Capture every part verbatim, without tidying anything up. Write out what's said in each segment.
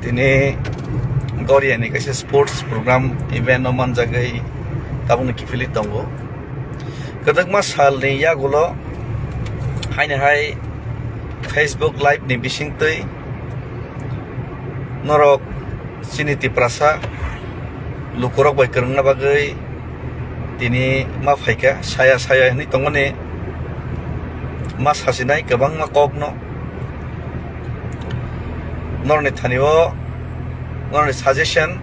Tini Goria ni kaisa sports program event o manjagwi tabukni kiphilwi tongo. Kwdwkma salni yagulo haini hai Facebook live ni bisingtwi norok chini Tiprasa lukurok bai kwrwngna bagwi tini ma phaikha, saya saya hinwi tongmani ma sasinai kwbangma kokno. Norokni thanio norokni suggestion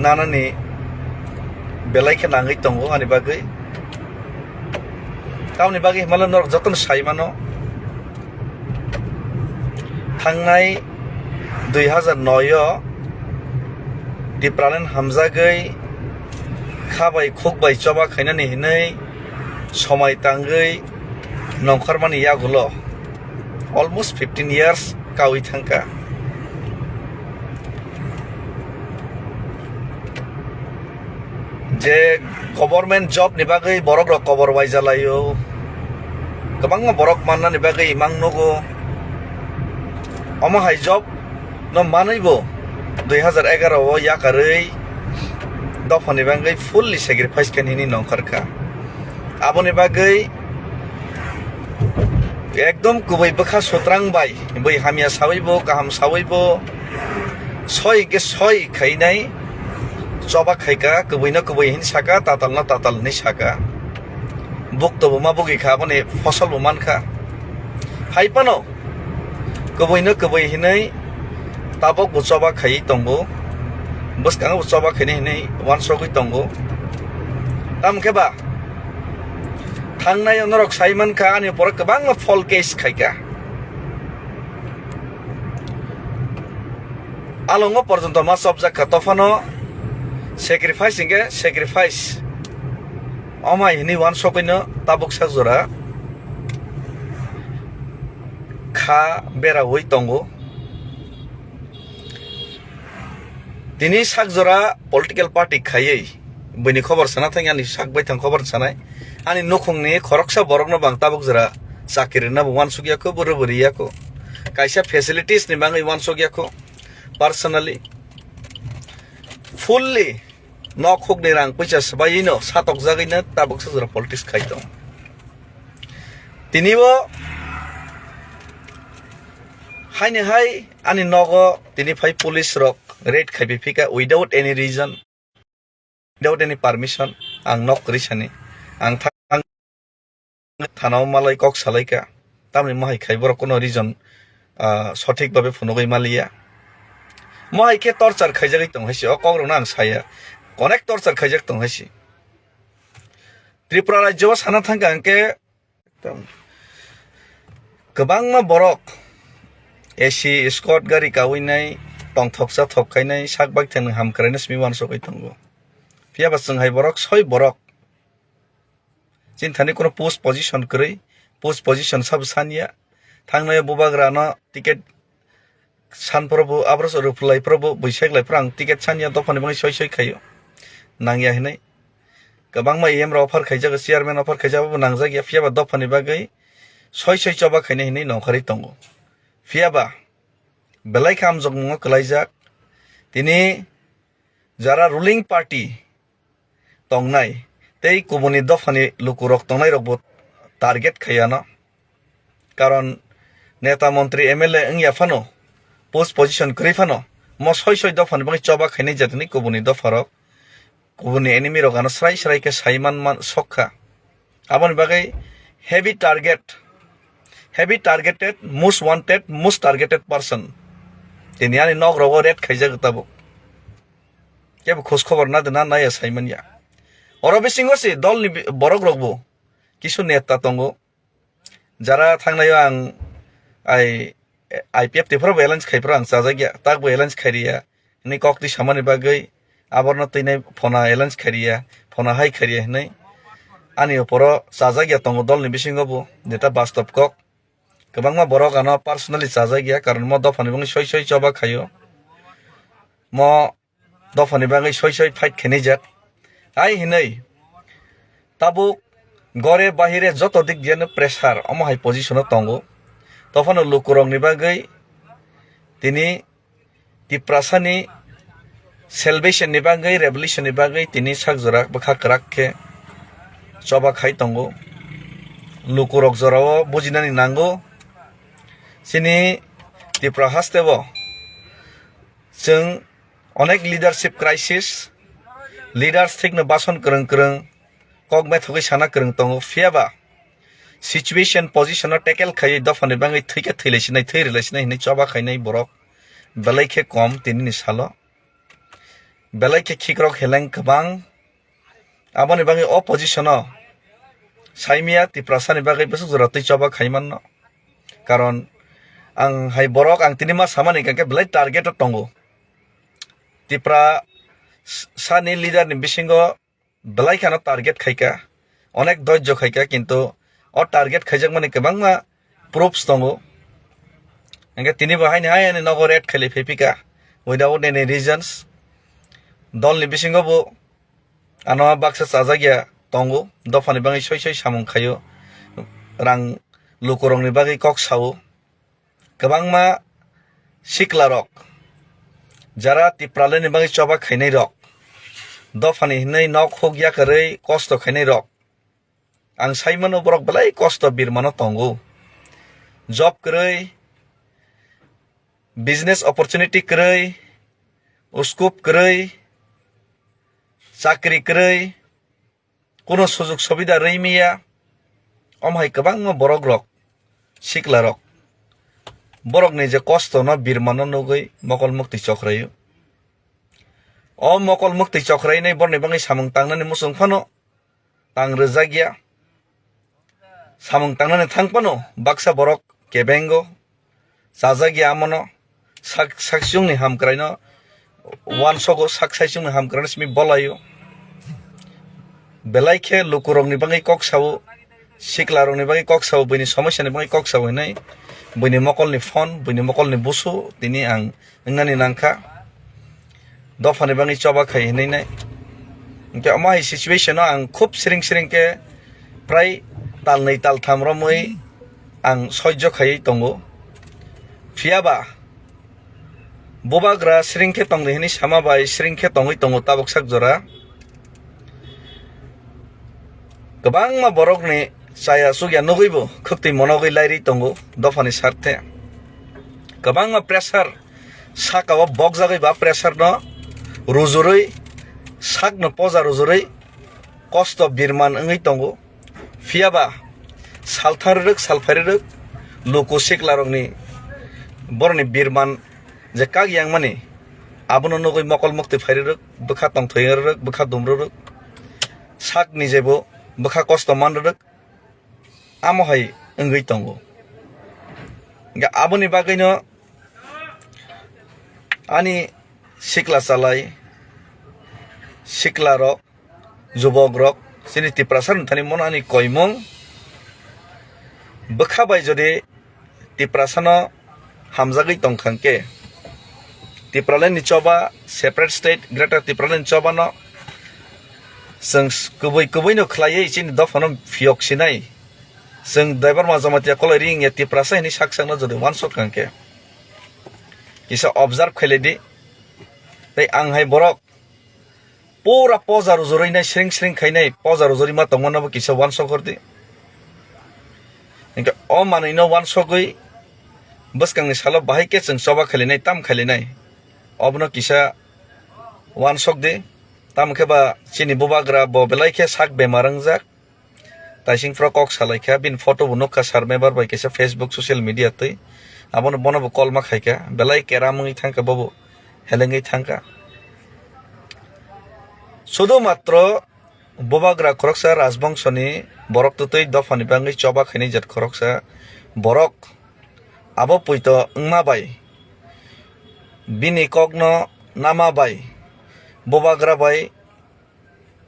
nanani belai khe nangwi tongo ani bagwi. Tamoni bagwi himano norok jotono sai mano. Thangnai dui hazar noi o Tipraland hamjagwi kha bai khuk bai choba khainani hinwi somai tangwi nongkhormani yagulo almost fifteen years kaui thangkha. Je government job ni bagwi borok rok kobor waijalaio, kwbangma borok mannani bagwi imang nugo. Omo hai job no manwi bo dui hazar egaroh o yakarwi dophani bagwi fully sacrifice khe hinwi nongkhorkha. Aboni bagwi ekdom kubui bwkha sutrang bai, bui hamya sawi bo, kaham sawi bo, soi ke soi khainai, choba khaika, kubuino kubui hin saka, tatalno tatal hinwi saka. Buk tobuma bugwi kha, aboni fosol bo mankha. Hai phano kubuino kubui hinwi tabok bo choba khaiwi tongo, bwskango bo choba khainai hinwi uansugwi tongo. Tamo khe ba thangnai norok sai mankha, ani borok kwbangma fall case khaikha. Alongo porjonto ma chopjak kha, tophano sacrifice hinkhe sacrifice. Omai hinwi uansugwino tabuk sak jora kha beraui tongo. Tini sak jora political party khaiwi buini khobor sana thang, ani sak baithang khobor sanai. Ani nukhungni khoroksa borokno bang tabuk jora chakiri rwna bo uansukya kho, bo rwbwrwi ya kho. Kaisa facilities ni bagwi uansukya kho. Personally, fully nok hukni rang puisa swbaiwi no satokjagwi no tabuk sak jora politics khai tong. Tini bo haini hai ani nogo tini phai police rok raid khai phika without any reason, without any permission. Ang nok kwrwi sani, ang thang thana o malai kok salai ka, tamni mohai khai borok kono reason, ah, sothik babe phunugwi maliya. Mohai khe torture khaijagwi tong hai se, o kok rokno ang saya, onek torture khaijak tong hai se. Tripura rajyo o sana thangkha hwnkhe kwbangma borok A C escort gari kaui nai, tongthoksa thok khainai, sak baithang ni hamkraino simi uansugwi tongo. Phiya ba chwng hai borok soi borok. Chini thani kono post position kwrwi, post position sabo sanya. Thangnai bubagra no ticket san phoro bo, abro rwphlai phoro bo, buisek lai phoro ang ticket sanya, dophani bagwi soi soi khaio. Nangya hinwi. Kwbangma E M rok offer khaijak, chairman offer khaijak, abo nangjak ya, phiya ba dophani bagwi soi soi choba khainai hinwi nongkhorwi tongo. Phiya ba belai khe amjokmungo kwlaijak. Tini jara ruling party tongnai tei kubuni dophani lukurok tongnairokbo target khai ano. Karon neta montri M L A wngya phano, post position kwrwi phano, mo soi soi dophani bagwi choba khainai jatini kubuni dopharok, kubuni enemy rok ano srai srai khe sai man man sok kha. Aboni bagwi heavy target, heavy targeted, most wanted, most targeted person. Tini ani nok rogo raid khaijak tabuk. Kebo khos khobor na de na naya sai manya. Oro bisingo se dol ni bi-, borok rok bo kisu neta tongo. Jara thangnaio ang ai, I P F T phoro bo alliance khai phoro ang chajak ya. Tak bo alliance khai riya. Hwnwi kok twi samani bagwi aborno twinai phona alliance khai riya, phona hai khai riya hwnwi ani oporo chajak ya tongo dolni bisingo bo, jeta bastop kok. Kwbangma borok ano personally chajak ya, karon mo dophani bagwi soi soi choba khaio. Mo dophani bagwi soi soi fight khainai jak. Hai hinwi tabuk gore bahire joto dik diya no pressure omo hai position o tongo. Tophano lukurokni bagwi tini Tiprasani salvation ni bagwi, revolution ni bagwi tini sak jora bwkha kwrak khe choba khai tongo. Lukurok jorao bujinani nango. Chini Tripura hasteo chwng onek leadership crisis, leaders thikno bason kwrwng kwrwng, kok methogwi sana kwrwng tongo, phiyaba situation position no tackle khaiwi dophani bagwi thwikhe thwilaisinai, thwi rwlaisinai hinwi choba khainai borok belai khe kom tinini salo. Belai khe khikrok heleng kwbang. Aboni bagwi o position o saimia Tiprasani bagwi bwswk jora twi choba khai manno. Karon ang hai borok ang tini ma samani hwnkhe belai target o tongo. Tipra s-, sani leader ni bisingo belai kheno target khaika, onek dojjo khaika, kintu o target khaijakmani kwbangma proofs tongo. Hingke tini bo haini hai ani nogo raid khailai phaipika without any reasons. Dolni bisingo bo ano baksa chajakya tongo, dophani bagwi soi soi samung khaio, rang lukurokni bagwi kok sao. Kwbangma siklarok, jara Tipralandni bagwi choba khainairok, dophani hinwi nok huk yakarwi kosto khainairok, ang saimano borok belai kosto birmano tongo. Job kwrwi, business opportunity kwrwi, scope kwrwi, chakri kwrwi, kuno sujug subida rwi maya, omo hai kwbangma borok rok, sikla rok, borok ni je kosto no birma no nugwi mokol muktwi chokraio. O mokol muktwi chokrainai borni bagwi samung tangnani muchung phano tang rwjakya. Samung tangnani thang phano baksa borok kebengo, chajakya amono, sak, saksiyungni hamkraino uansogo, sak saisiyungni hamkraino simi bolaio. Belai khe lukurokni bagwi kok sao, siklarokni bagwi kok sao, buini somosyani bagwi kok sao hinwi buini mokolni phone, buini mokolni busu tini ang wngnani nangkha. Dophani bagwi choba khai hinwi nai. Hingke omo hai situation o ang khub siring siring khe prai talnwi taltham romwi ang soijo khaiwi tongo. Phiyaba bubagra siring khe tongdi hinwi sama bai siring khe tongwi tongo tabuk sak jora. Kwbangma borokni chaya chukya nugwibo khwktwi monogwi lairwi tongo dophani sarthe. Kwbangma pressure saka o bokjagwi ba pressure no rujurwi, sakno poja rujurwi kosto birman wngwi tongo. Phiyaba salthang rwrwk, salphai rwrwk, luku siklarokni borokni birman je kak yangmani, abono nugwi mokol muktwi phai rwrwk, bwkha tongthoi rwrwk, bwkha dum rwrwk, sakni jebo bwkha kosto man rwrwk, amo hai wngwi tongo. Hingke aboni bagwino ani sikla chalai, siklarok, jubokrok, chini Tiprasa ni thani mono ani koimung. Bwkha bai jodi Tiprasano hamjagwi tongkha hwnkhe, Tipraland ni choba, separate state, Greater Tipraland ni choba no chwng s-, kubui kubui no khlaiwi chini dophano phiyok sinai. Chwng Debbarma Jamatia Kolai ring ya Tiprasa hinwi sak sakno jodi uansuk kha hwnkhe, kisa observe khailai di. Tei ang hai borok pura poja rujurwi nai, sring sring khainai, poja rujurwi ma tongmano bo kisa uansuk hor di. Hingke o manwino uansugwi bwskangni salo bahai khe chwng choba khailainai, tam khailainai, obono kisa uansuk di. Tamo khe ba chini bubagra bo belai khe sak bemar wngjak. Taising phro kok salai kha, bini photo bo nukha sir member bai kaisa Facebook social media twi. Abono bono bo kolma khai kha, belai keram wngwi thang kha, bobo helengwi thang kha. Sudu matro bubagra khoroksa rajbongso ni borok twtwi dophani bagwi choba khainai jat khoroksa borok abo puito wngma bai bini kokno nama bai bubagra bai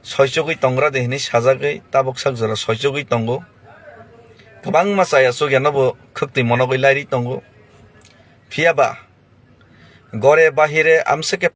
soichugwi tongra de hinwi sajagwi tabuk sak jora soichugwi tongo. Kwbangma chaya chukya no bo khwktwi monogwi lairwi tongo. Phiyaba gore bahire amswk khe